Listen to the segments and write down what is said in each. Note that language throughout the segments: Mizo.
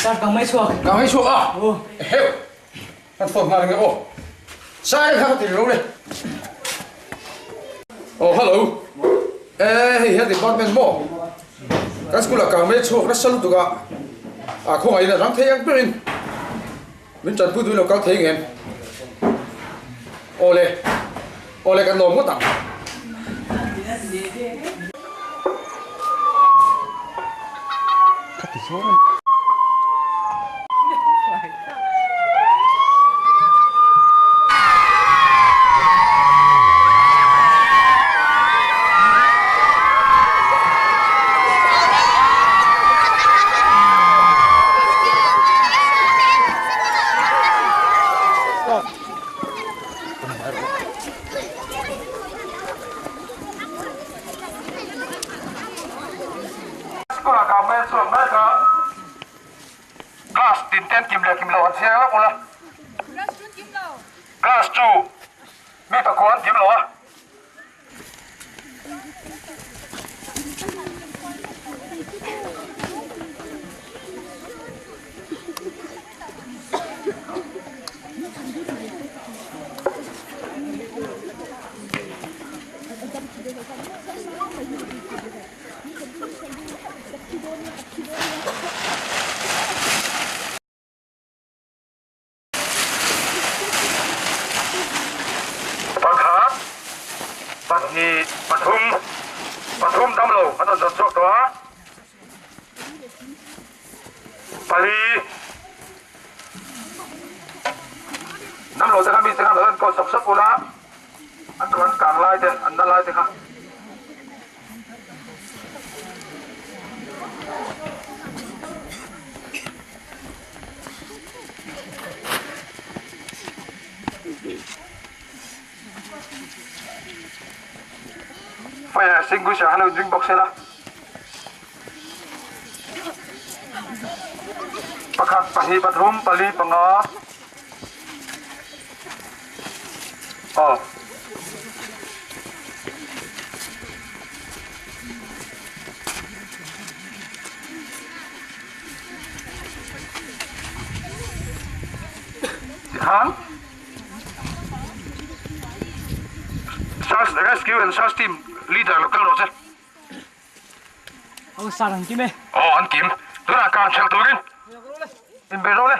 Sir kang mai chhuak. Kang mai chhuak a? Aw. Eheu. Kan phone nghal ange aw. Sai kha ka ti ro le. Aw hello. Eh hei health department maw? Kan school ah kang mai chhuak nasa lutuk a. A khawngaih in a rang thei ang berin min tanpui duhin lo kal thei ngem. Aw le. Aw le kan lawm ngawt ang. School-ah kau hmel chhuak mek a, class tin ten kim leh kim loh an chhiar lawk ula. Class chu mi pakua an kim lo a. Pakhat, pahnih, pathum, pathum damlo an rawn zawt chhuak tawh a. Pali, damlo te kha mite khan lo enkawl sawp sawp ula, an rawn kang lai te, an na lai te kha. Fire extinguisher kha lo inring bawk sela. Pakhat, pahnih, pathum, pali, panga. Aw. Tikhan Search Rescue and Search Team leader lo kal rawh che. Aw sar an kim e. Aw an kim. Tunah kang ṭhelh turin inbe rawh le.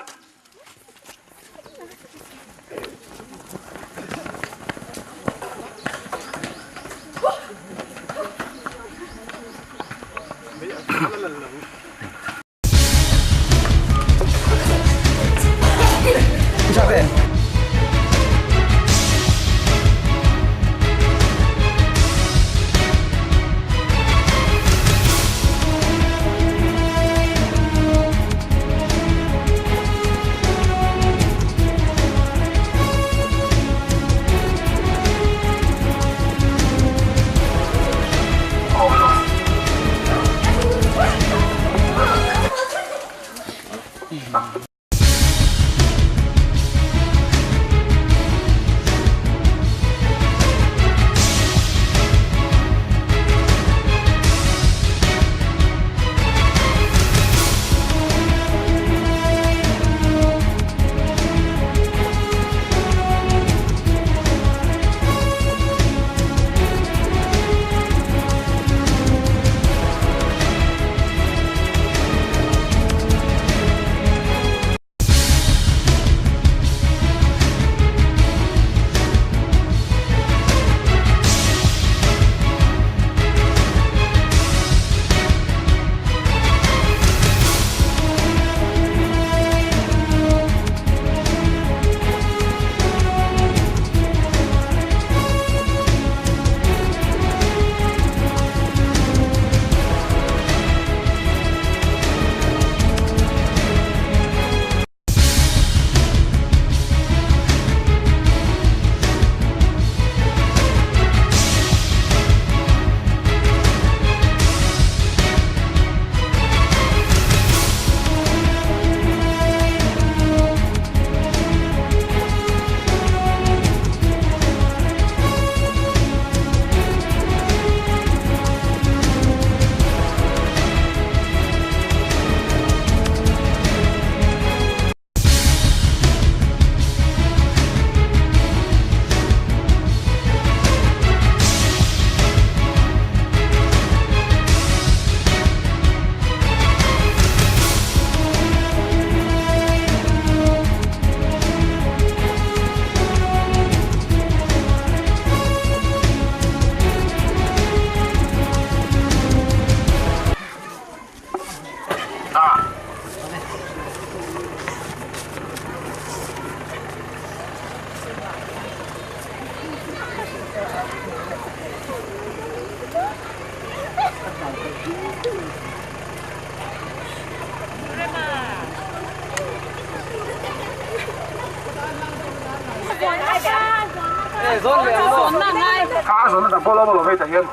Kha a zawnna dang pawh lo lo vei tah hian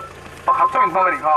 pakhat chauh in hmang a nih kha.